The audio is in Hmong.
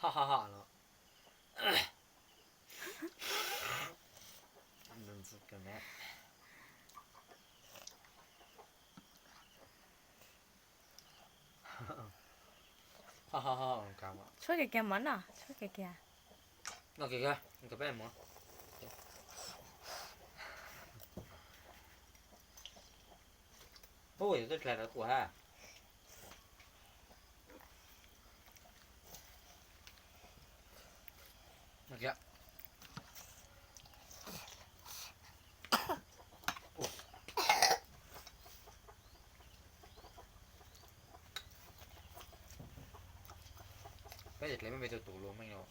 Ho ho ho no. Ho ho ho. Tshuab kiag kiag mov noj, tshuab kiag kiag. Noj kiag kiag, peb mus. Ub, yog twb dlhais rau kuv ha. Peb ces dlhais me me tus tus luag meej no.